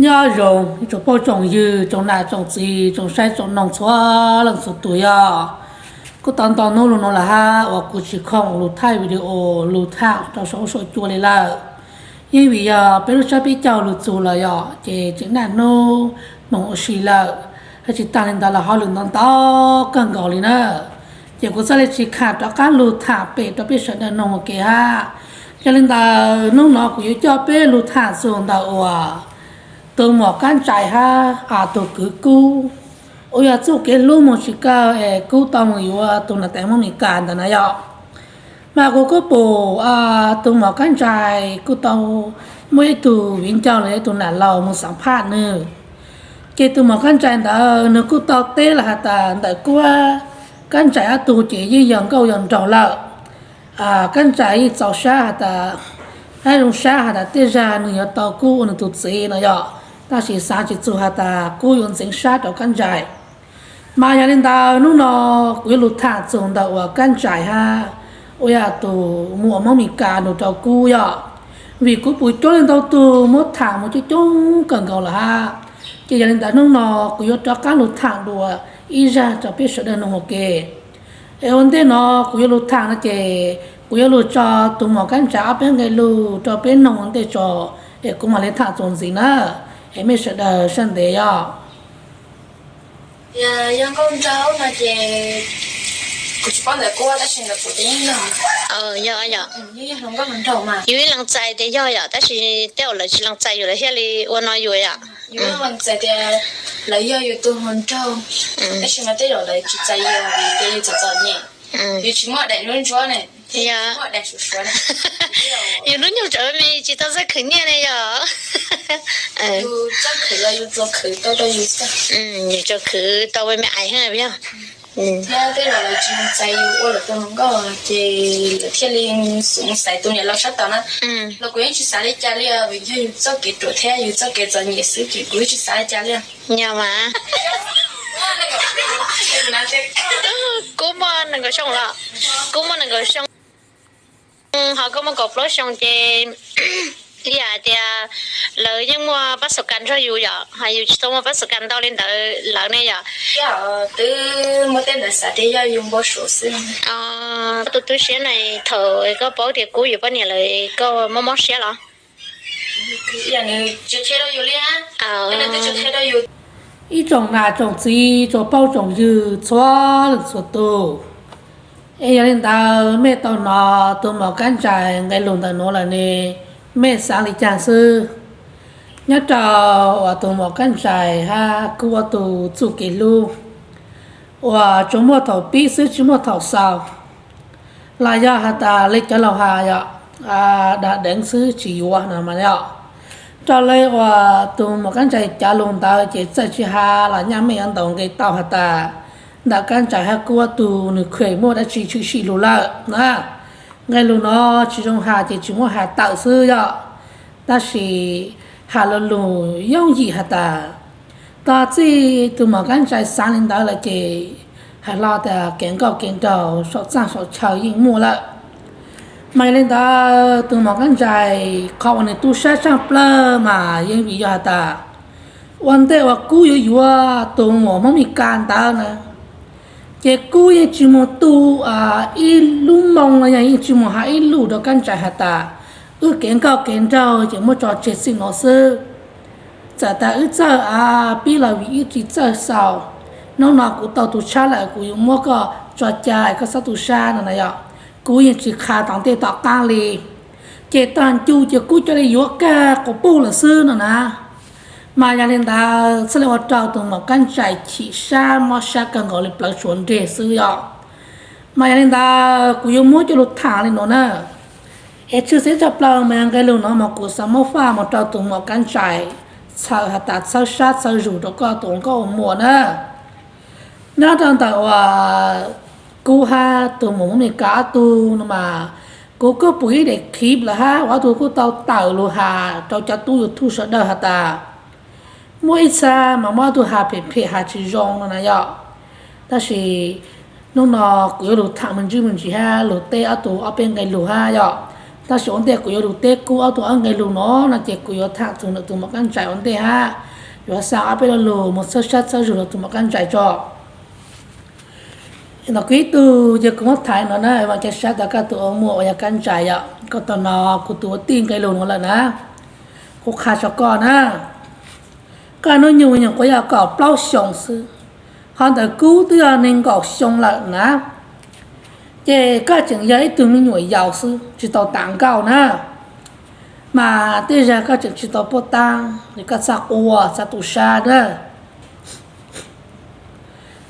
Nyob zoo ib tsoom phooj tsoom ywg, tsoom nam tsoom txiv, tsoom saib tsoom noog txhua leej txhua tus yog. Kuj tau ntau hnub lug no lawm hab uas kuv tsis khoom lug thaij video lug tham rau saum huab saum cua li lawm. Yeej vim yog peb lub tsab peb caug lug txug lawm yom, ces tseem naj hnub moog ua si lawm, hab tsis taag li ntawd los hauj lwm ntau ntau kawg nkaus li na. Ces kuv txhaj le tsis kham rov qab lug tham pem rau peb sawv daws noog ua ke hab. Yog li ntawd hnub no kuv yuav coj peb lug tham txug ntawm uas tug muam Kab Ntsais hab tug kwv Kub, uas yog txuj kev hlub moog tsis kawg es Kub tau moog yuav tug nam tais Hmoob Mes Kas ntawd na yom. Mas kuv kuj pum tug muam Kab Ntsais kuj tau muaj ib tug viv ncaus los yog ib tug nam laus moog xaav phaj nwg. Ces tug muam Kab Ntsais ntawd nwg kuj tau teb lawm has tas ntawm Kub, Kab Ntsais ob tug ces yeej yog nkauj yog nraug lawm. Kab Ntsais yeej txaus sab has tas, hab zoo sab has tas tej zag nwg yuav tau Kub ua nwg tug txiv no yom, tab sis xaav tsis txug has tas Kub yuav ntxeev sab rau Kab Ntsais. Mas yog li ntawd hnub no kuv yuav lug tham txug ntawm uas Kab Ntsais hab uas yog tug muam Hmoob Mes Kas nug rau Kub yom. Vim kuv pum coob leej ntau tug muab tham moog coob coob kawg nkaus lawm hab, ces yog li ntawd hnub no kuv yuav rov qab lug tham dua ib zag rau peb sawv daws noog ua ke. Es ua ntej no kuv yuav lug tham no ces kuv yuav lug tso tug muam Kab Ntsais ob peb nqe lug rau peb noog ua ntej tso, es kuv mam le tham txuas ntxiv na, es mej sawv daws saib ntev yom. Yog nkauj nraug no ces kuv tsis paub ntawm Kub tab sis ntawm kuv ces yeej yog, yus ib lees txais tias yog yom, tab sis tej zaum lawv tsis lees txais yus lawv thiaj li ua no yus yom. Yus lees txais tias lawv yog yus tug hluas nraug, tab sis mas tej zaum lawv tsis txais yus vim tias yus txom txom nyem, yus tsis muaj daim ntsuab ntsuab ne, thiab yus tsis muaj daim suav suav ne. Yus hnub nyoog tsawv me tsis tau txawj khwv nyiaj ne yom. Yus txawj khwv los yus tsuas khwv tau rau yus xwb. Yus tsuas khwv tau me me ais yog. Thiab tej zaum lawv tsis lees txais yus ua lawv tus hluas nkauj ces lawv thiaj li xav tus niam laus sab tod na. Los kuv yeej tsis xav li cas li os, vim yog yus txoj kev ruam thiab yus txoj kev txom nyem xwb ces kuv yeej tsis xav li cas li. Yog mas. Kub muaj nees nkaum xyoo los? Kub muaj nees nkaum xyoo, ho koj muaj kaum plaub xyoo ces li hais tias lawv yeej muaj pab xu kas nrog yus yom, ho yus tsis tau muaj pab xu kas ntau li ntawd lawv ne yom. Twb muaj tej ntawd xav tias yog yus npau suav xwb. Koj tus tub siab na, thaum koj paub tias Kub yuav poj niam lawm koj mob mob siab los? Ib tsoom nam tsoom txiv tsoom phooj tsoom ywg txhua leej txhua tus, es yog li ntawd mej tau hnov tus muam Kab Ntsais nqe lus ntawm nuav lawm ne, mej xaav li cas xwb? Nyob rau uas tus muam Kab Ntsais hab Kub ob tug txuj kev hlub uas tsuas muaj thaum pib xwb tsis muaj thaum xaus, los yog has tas le cov laug has yom, dag deev xwb tsis yuav no mas yom. Raws le uas tus muam Kab Ntsais cov lus ntawd ces txawm tsis has los nyaj mej yuav ntaus nqe tau has tas ntawm Kab Ntsais hab Kub ob tug nws kheev muaj dab tsi tshwm sim lug lawm na. Nqe lus no tsis zoo has ces tsis muab has tawm xwb yom. Tab sis has lug lug yooj yim has tas tog txij tus muam Kab Ntsais xaav li ntawd lawm ces hais hlo tas kev nkauj kev nraug saum txaj saum chaw yeej muaj lawm. Mas yog li ntawd tus muam Kab Ntsais qhov uas nws tu sab tshaj plawg mas yeej vim yog has tas ua ntej uas Kub yuav yuav tus muam Hmoob Mes Kas ntawd na, ces Kub yeej tsis muaj tu ib lub moo los yog yeej tsis muaj has ib lus rau Kab Ntsais has tas wb kev nkauj kev nraug ces muab tso tseg txij nuav xwb. Txawm tas wb txawj pib los vim wb tsis txawj xaus. Hnub no kuv tau tus tshab lawm kuv yuav muab koj tso ca es koj txhob tu sab no na yom. Kub yeej tsis qha tom ntej tom qaab li, ces tog ncu ces Kub ca le yuav kag quas puj lawm xwb no na. Mas yog li ntawd txhaj le ua rau tus muam Kab Ntsais chim sab mob sab kawg nkaus li plawv tsuav nreg xwb yom. Mas yog li ntawd kuv yuav muab coj lug tham li nuav na. Es tshwj xeeb tshaj plawg mas nqe lus no mas kuv xaav muab faj mus rau tus muam Kab Ntsais, txhawm has tas txhawb sab txhawb zug rau koj tus nkauj ua muam na. Nyob rau ntawm uas Kub hab tus muam Hmoob Mes Kas ob tug no mas, kuv kuj pum ib daim clip lawm hab uas ob tug kuj tau tawm lug has rau cov tub YouTube sawv daws has tas muaj ib txha mas muab ob tug has phem phem has tsis zoo no na yom. Tab sis hnub no kuv yuav lug tham me ntsis me ntsis hab lug teb ob tug ob peb nqe lug hab yom. Tab sis ua ntej kuv yuav lug teb kub ob tug ob nqe lug no no ces kuv yuav tham txug ntawm tus muam Kab Ntsais ua ntej hab, yuav xa ob peb lo lug moog txhawb sab txhawb zug rua tus muam Kab Ntsais tso. Ntawm kuv ib tug ces kuv muab tham no na, vaam ca sab tas koj tus ua muam uas yog Kab Ntsais yom, koj tau nov kuv tus ua tij nqe lug no lawm na. Kuv qha rua koj na, koj nub nyoog nyuam qhuav yog kaum plaub xyoos xwb, ho ntawm kub twb yog neeg nkaum xyoo lawm na. Ces koj tseem yog ib tug me nyuam yaus xwb, tsis tau tas nkauj na, mas tej zag koj tseem tsis tau puab taab, koj txhob quaj, txhob tu sab na.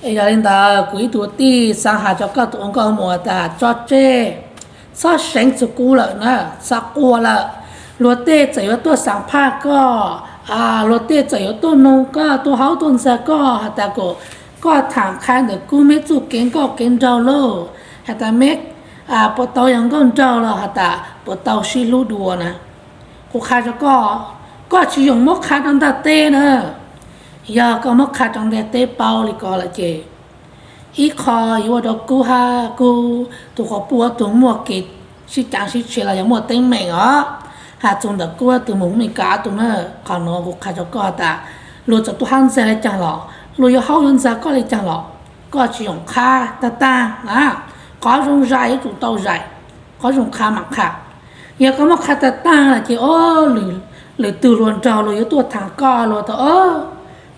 Es yog li ntawd kuv ib tug tij xaav has rua koj tus ua nkauj muam tas tso tseg, txhob seev txug kub lawm na, txhob quaj lawm. Luag tej txawm yuav tuaj xaav phaj koj, luag tej txawm yuav tuaj noog koj, tuaj haub tuaj ntxag koj has tas kom koj thaam qha ntawm kub meb txuj kev nkauj kev nraug lauj, has tas meb puas tau yog nkauj nraug los has tas puas tau sib hlub dua na. Kuv qha rua koj, koj tsis yoom muab qha rua ntaaj teb na. Yog koj muab qha rua ntaaj teb paub li ko lawm ces ib qho yuav ua rua kub hab kub tug quas puj ob tug muaj kev sib caav sib tshev los yog muaj teeb meem os. Has txug ntawm kub ob tug moog Amelikas ob tug na, qhov nuav kuv qha rua koj tas luag txawm tuaj haub ntxag li caag los, luag yuav haub yuav ntxag koj li caag los, koj tsis yoom qha taag taag na. Qhov zoo zais yuav tsum tau zais, qhov zoo qha mam qha. Yog koj muab qha taag taag lawm ces o, lwm tug hluas nraug luag yuav tuaj thaam koj luag tas o,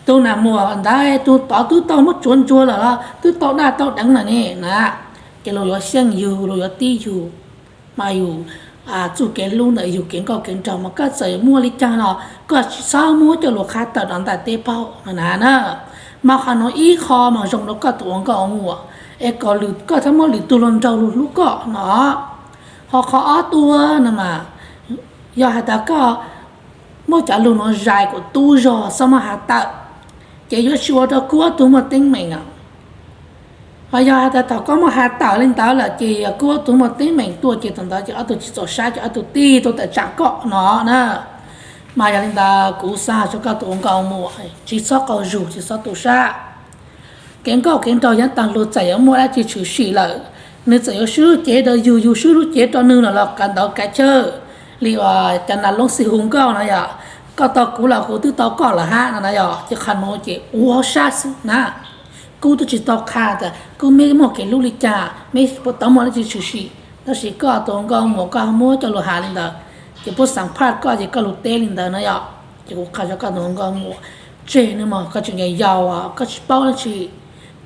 tug nam muam ntawd tug tod twb tau muab tsuav ntsuag lawm los twb tau daj tau deev lawm ne na. Ces luag yuav xyeej yug, luag yuav tib yug, mas yus txuj kev hlub ntawm yus kev nkauj kev nraug mas koj txawm muaj li caag los koj tsis txhob muab coj lug qha tawm rua ntaaj teb paub no na na. Mas qhov nuav ib qho mas zoo rua koj tus ua nkauj ua muam, es kom koj txhob muab lwm tug hluas nraug luag hlub koj no. Ho qhov ob tuaj no mas, yog has tas koj muab cov lug nuav zais kuas tub zog txhob muab has tawm, ces yuav tsis ua rua kub ob tug muaj teeb meem os. Ho yog has tas thaum koj muab has tawm li ntawd lawm ces yog kub ob tug muaj teeb meem tuaj ces thaum ntawd ces ob tug tsis txaus sab ces ob tug tig tuaj tawm tsaam koj no na. Mas yog li ntawd kuv xaav has rua koj tus ua nkauj ua muam, tsis txhob qaug zug, tsis txhob tu sab. Kev nkauj kev nraug yav taag lug txawm yuav muaj dab tsi tshwm sim lawm, nwg txawm yuav swb lub cev rua yug, yug swb lub cev rua nwg lawm los kav ntawv kav chaw li uas cov nas loob xij hu nkauj no yog, koj tau kuv los kuv twb tau koj lawm hab no na yog, ces qhov nuav ces ua sab xwb na. Kub twb tsis tau qha tas kub meb muaj kev hlub li cas, meb puas tau muaj dab tsi tshwm sim, tab sis koj tus ua nkauj ua muam koj muab coj lug has li ntawd, ces puab xaav phaj koj ces koj lug teb li ntawd na yog. Ces kuv qha rua koj tus ua nkauj ua muam, tseg nwg mog, koj tseem yau yau, koj tsis paub dab tsi,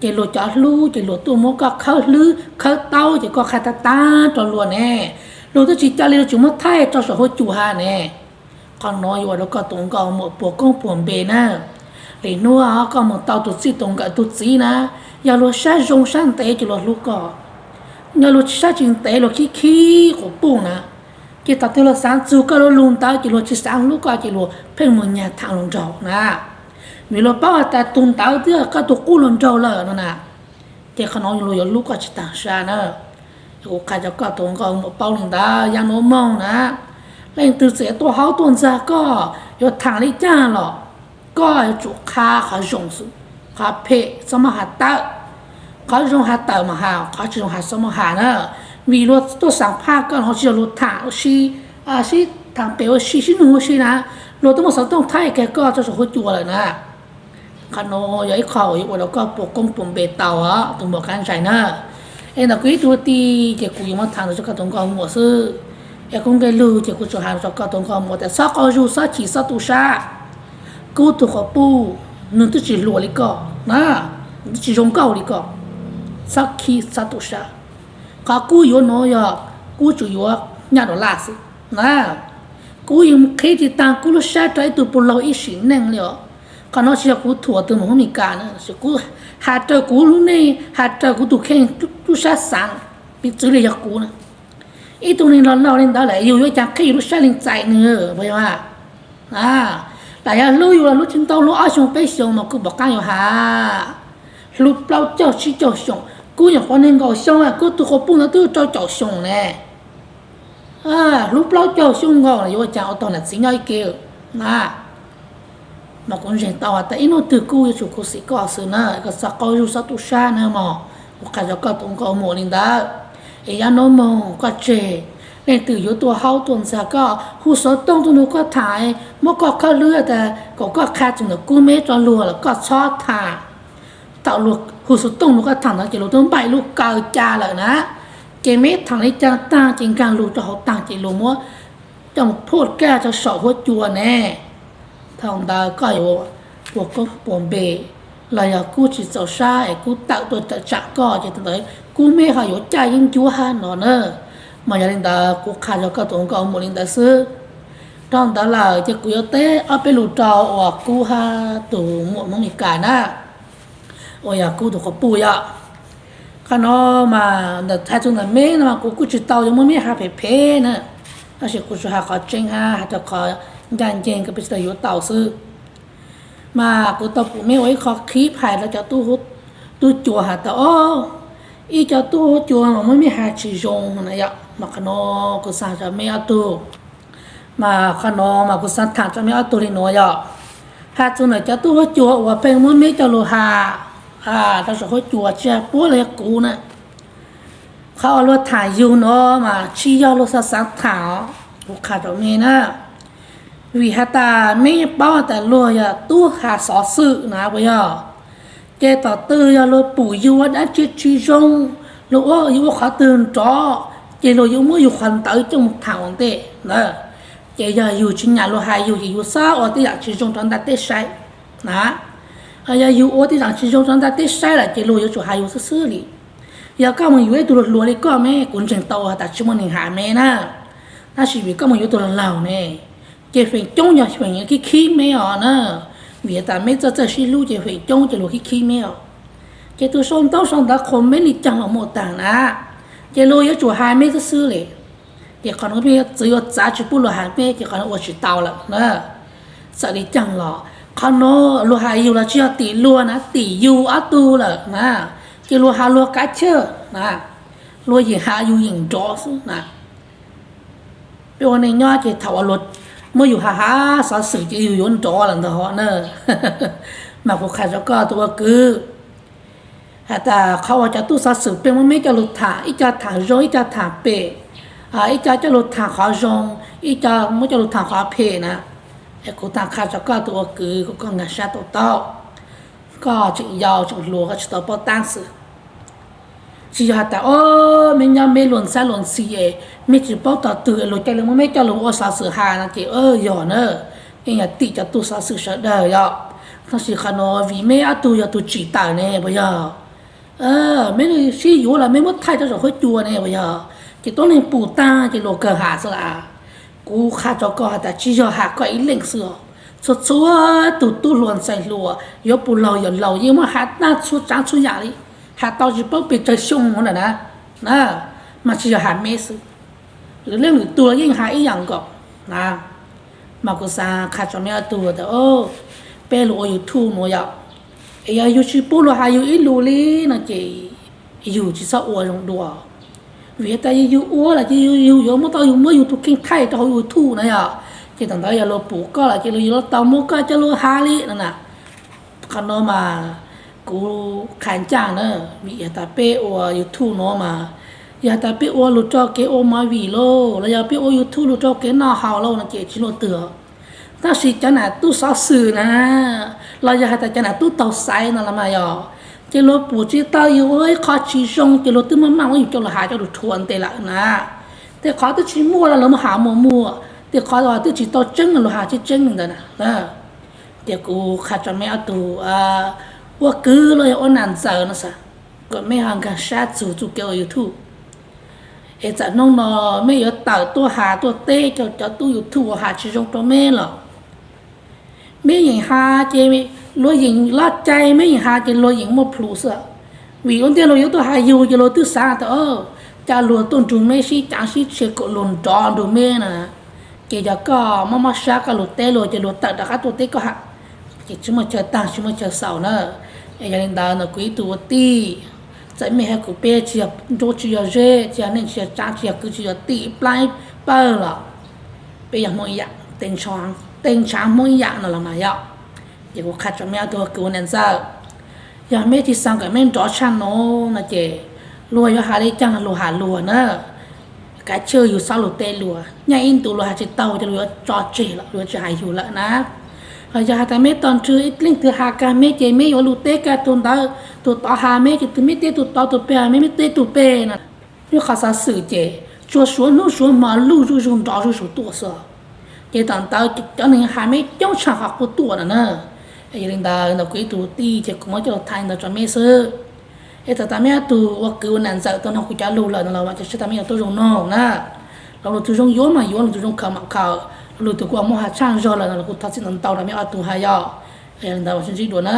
ces luag cov hlub ces luag tuaj muab koj khawb hlwb khawb taub ces koj qha taag taag rua luag ne, luag twb tsis ca li luag tseem muab thaij rua saum huab cua has ne. Qhov nuav yuav ua rua koj tus ua nkauj ua muam puas koob puas npe na. Lwm hnub koj moog tau tug txij tug nkawm tug txiv na, yog luag sab zoo sab ntev ces luag hlub koj, yog luag sab tsis ntev luag khib khib quas puj na, ces thaum twg luag xaav txug koj lub lug ntawd ces luag tsis xaav hlub koj ces luag pheej moog nyag thaam luag nraug na. Vim luag paub has tas tug ntawd twb yog koj tug qub hluas nraug lawm no na. Ces qhov nuav luag yuav hlub koj tsis taag sab na. Kuv qha rua koj tus ua nkauj ua muam paub li ntawd, yaam nuav moog na, leej twg txawm yuav tuaj haub tuaj ntxag koj, yuav thaam li caag los koj yuav tsum qha qhov zoo xwb, qhov phem txhob muab has tawm, qhov zoo has tawm mas has, qhov tsis zoo has txhob muab has na. Vim luag tuaj xaav phaj koj los tsis yog luag thaam ua si, sib thaam pem ua si sib nug ua si na, luag tuaj muab xov tooj thaij kiag koj rua saum huab cua lawm na. Qhov nuav yog ib qho uas yuav ua rua koj puas koob puas npe tau os tus muam Kab Ntsais na. Es ntawm kuv ib tug tij ces kuv yuav muab thaam ntawd rua koj tus nkauj muam xwb. Es kuv nqe lug ces kuv tsuas has rua koj tus nkauj muam tas txhob qaug zug, txhob chim, txhob tu sab. Kub tug quas puj, nwg twb tsis hluas li koj na, twb tsis zoo nkauj li koj, txhob khib txhob tu sab. Qhov kub yuav nuav yog kub tsuas yuav nyaj dollar xwb na. Kub yeej qhib tsis taag kub lub sab rua ib tug puj laug ib sim neej li os. Qhov nuav tsis yog kuv thuam tus muam Hmoob Mes Kas na, kuv has raws kuv lub neej, has raws kuv tus kheej lub sab xaav, piv txwv li yog kuv na. Ib tug neeg laug laug li ntawd lawm yug yuav caag qhib yug lub sab leej txais nwg puas yog? Lam yog hlub yug los hlub tsis ntau, hlub ob xyoo peb xyoo mas kuj pom qaab yuav has. Hlub plaub caug tsib caug xyoo, kub nyuam qhuav nees nkaum xyoo, kub tug quas puj ntawd twb rau caum xyoo ne. Hlub plaub caug xyoo nkaus yuav ua caag ua tau nam txiv nyob ib ke na. Mas kuv ntseeg tau has tas ib hnub twg kub yuav tsum khuv xim koj xwb na, koj txhob qaug zug txhob tu sab na mog. Kuv qha rua koj tus nkauj muam li ntawd, es yav nuav moog koj tseg, Leej twg yuav tuaj haub tuaj ntxag koj, hu xov tooj tuaj nug koj tham, muab koj khawb hlwb tas kom koj qha txug ntawm Kub Meb rau luag los koj txhob tham. Thaum luag hu xov tooj nug koj tham ntawd ces luag twb npaim lub kaw ca lawm na. Ces Meb tham li cas tag ces nkaag lug rau hauv taag ces luag muab coj mus phuaj kaj rau saum huab cua ne. Thaum ntawd koj yuav puas koob puas npe, los yog Kub tsis txaus sab es Kub tawm tuaj tawm tsam koj ces thaum ntawd Kub Meb ho yuav caj yeeb ncuab hab no na. Mas yog li ntawd kuv qha rau koj tus nkauj muam li ntawd xwb. Dhau ntawd lawm ces kuv yuav teb ob peb lus rau uas Kub hab tus muam Hmoob Mes Kas na, uas yog Kub tus quas puj yom. Qhov no mas ntawm hais txug ntawm Meb no mas kuv kuj tsis tau yuav muab Meb has phem phem na, tab sis kuv tsuas has qhov tseeb hab has rau qhov ncaj nceeg koj peb sawv daws yuav tau xwb. Mas kuv tau pum Meb ua ib qho qhib phais rau cov tub cua has tas, o, ib co tub huab cua mas muab Meb has tsis zoo no na yom. Mas qhov no kuv xaav rau Meb ob tug, mas qhov no mas kuv xaav tham rau Meb ob tug li nuav yom. Has txug ntawm cov tub huab cua uas pheej muab Meb coj lug has rau saum huab cua tsis yog puab los yog kuv na. Qhov uas luag tham yug no mas tsis yog luag xav xav tham os, kuv qha rau Meb na. Vim has tas Meb yeej paub tas luag yog tub has xov xwm na puas yog? Ces tom twg yog luag pum yug ua dab tsi tsis zoo, luag ua yug ua qhov twg nrov, ces luag yuav muab yug qhov ntawd coj mus tham ua ntej ntawd. Ces yog yug tsis nyam luag has yug ces yug txhob ua tej yam tsis zoo rau ntiaj teb saib na. Yog yug ua tej yam tsis zoo rau ntiaj teb saib lawm ces luag yuav tsum has yug xwb xwb li. Yog koj mus yuav ib tug hluas hluas li koj Meb, kuv ntseeg tau has tas tsis muaj neeg has Meb na. Tab sis vim koj mus yuav tus laug laug ne, ces feem coob yog feem khib khib Meb os na. Vim has tas Meb txawj txawj sib hlub ces feem coob ces luag khib khib Meb os. Ces tus sau ntaub sau ntawv qhuas Meb li caag los muaj taag na, ces luag yuav tsum has Meb xwb xwb li. Ces qhov no Meb txwv yuav txav tsis pub luag has Meb ces qhov no ua tsis tau lawm na. Txawm li caag los qhov no luag has yug los tsis yog tim luag na, tim yug ob tug lawm na. Ces luag has luag kav chawj na, luag yeem has yug yeem nrov xwb na. Peb ua neej nyob ces thaum uas luag muab yug has has xov xwm ces yug yuav nrov lawm ntag na. Mas kuv qha rau koj tus ua kwv, has tas qhov uas cov tub xov xwm pheej muab Meb coj lug tham, ib co tham zoo ib co tham phem, ib co coj lug tham qhov zoo, ib co muab coj lug tham qhov phem na. Es kuv taag qha rau koj tus ua kwv, kuv koj nkaag sab tau taub, koj tseem yau tseem hluas koj tsis tau paub taab xwb. Tsis yog has tas o, Meb nyob Meb luag ntxhab luag ntxhi es Meb tsis paub tog twg es luag ca le muab Meb coj lug ua xov xwm has no ces yog na, yeej yog tim cov tub xov xwm sawv daws yom. Tab sis qhov no vim Meb ob tug yog tus tsim tawm ne puas yog? Meb sib yuav los Meb muab thaij rau saum huab cua ne puas yog? Ces tuab neeg pum taag ces luag kawg has xwb las. Kuv qha rau koj has tas tsis yog has koj ib leeg xwb os, txhua txhua tug tub hluas ntxhais hluas yuav pum laug yawm laus yeej muab has taag txhua tsaav txhua yam li, has tau tsis paub pes tsawg xyoo ntawm na, na, mas tsis yog has Meb xwb, lwm leej lwm tug los yeej has ib yam nkaus na. Mas kuv xaav qha rau Meb ob tug tas, peb lug ua YouTube nuav yom, es yog yug tsis pub luag has yug ib lus li no ces yug tsis txhob ua zoo dua. Vim has tas yug ua los ces yug yuav muab tau yug muab yug tus kheej thaij rau hauv YouTube na yom, ces thaum ntawd yog luag pum koj los ces luag yuav tau muab koj coj lug has li no na. Qhov no mas kuv qha ncaj na, vim has tas peb ua YouTube nuav mas, yog has tas peb ua lug rau kev ua movie lauj los yog peb ua YouTube lug rau kev noj haus lauj no ces tsis luaj twg. Tab sis cov nam tub xov xwm na, los yog has tas cov nam tub taug xaiv no los mas yog, ces luag pum tsis tau yug ua ib qho tsis zoo ces luag twb maj maj muab yug coj lug has coj lug rhuav ntej lawm na. Tej qhov twb tsis muaj los luag muab has muaj muaj, tej qhov twb tsis tau tseeb los luag has tseeb tseeb li ntawd na. Ces kuv qha rau Meb ob tug ua kwv los yog ua nam ntxawm no xav, kom Meb ho nkaag sab txug txuj kev ua YouTube. Es txawm hnub no Meb yuav tawm tuaj has tuaj teb rau cov tub YouTube uas has tsis zoo rau Meb los, Meb yeem has ces luag yeem loj cai, Meb yeem has ces luag yeem muaj plhus xwb. Vim ua ntej luag yuav tuaj has yug ces luag twb xav tas, ca luag tuaj nrug Meb sib cav sib tshia kom luag nrov nrug Meb na. Ces yog koj mob mob sab koj lug teb luag ces luag tawm rov qab tuaj teb koj has, ces tsis muaj chaw taag tsis muaj chaw xaus na. Es yog li ntawd ntawm kuv ib tug ua tij, txawm Mej hab kuv peb tsis yog nruab tsis yog zeb, tsis yog neej tsis yog tsaav, tsis yog kwv tsis yog tij, ib plab ib pawg los peb yog Hmoob ib yam, tej ntshaav Hmoob ib yam no los mas yog. Ces kuv qha rau Meb ob tug kwv ua nam ntxawm, yog Meb tsis xav kom Meb nrov tshaj nuav no ces luag yuav has li caag los luag has luag na. Kav tsij yug xob lug teb luag, nyob ib ntus luag has tsis taug ces luag yuav tso tseg lawm, luag yuav tsis has yug lawm na. Los yog has tas meb tau nrhiav ib leej twg has kag meb ces meb yuav lug teb kag tug ntawd, tug tod has meb ces meb teb tug tod, tug peg has meb, meb teb tug peg no. Nyob qhov xov xwm ces tsuas suav hnub suav hmo luj zuj zus nrov zuj zus tuaj xwb. Ces thaum ntawd cov neeg has meb coob tshaj qhov qub tuaj no na. Yog li ntawd ntawm kuv ib tug tij ces kuv muab coj lug thaij li ntawd rau meb xwb. Es thaum tas meb ob tug ua kwv ua nam ntxawm tau noog kuv cov lug lawm no los vam thiab seb tas meb yuav tau zoo noog na. Lo lus tug zoo yuav mas yuav, lo lus tug zoo khaws mas khaws, lo lus tug kuv muab has tshaj zog lawm no los kuv thov txim ntau ntau rau meb ob tug hab yog. Yog li ntawd mam sib ntsib dua na.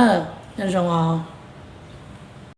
Nyob zoo.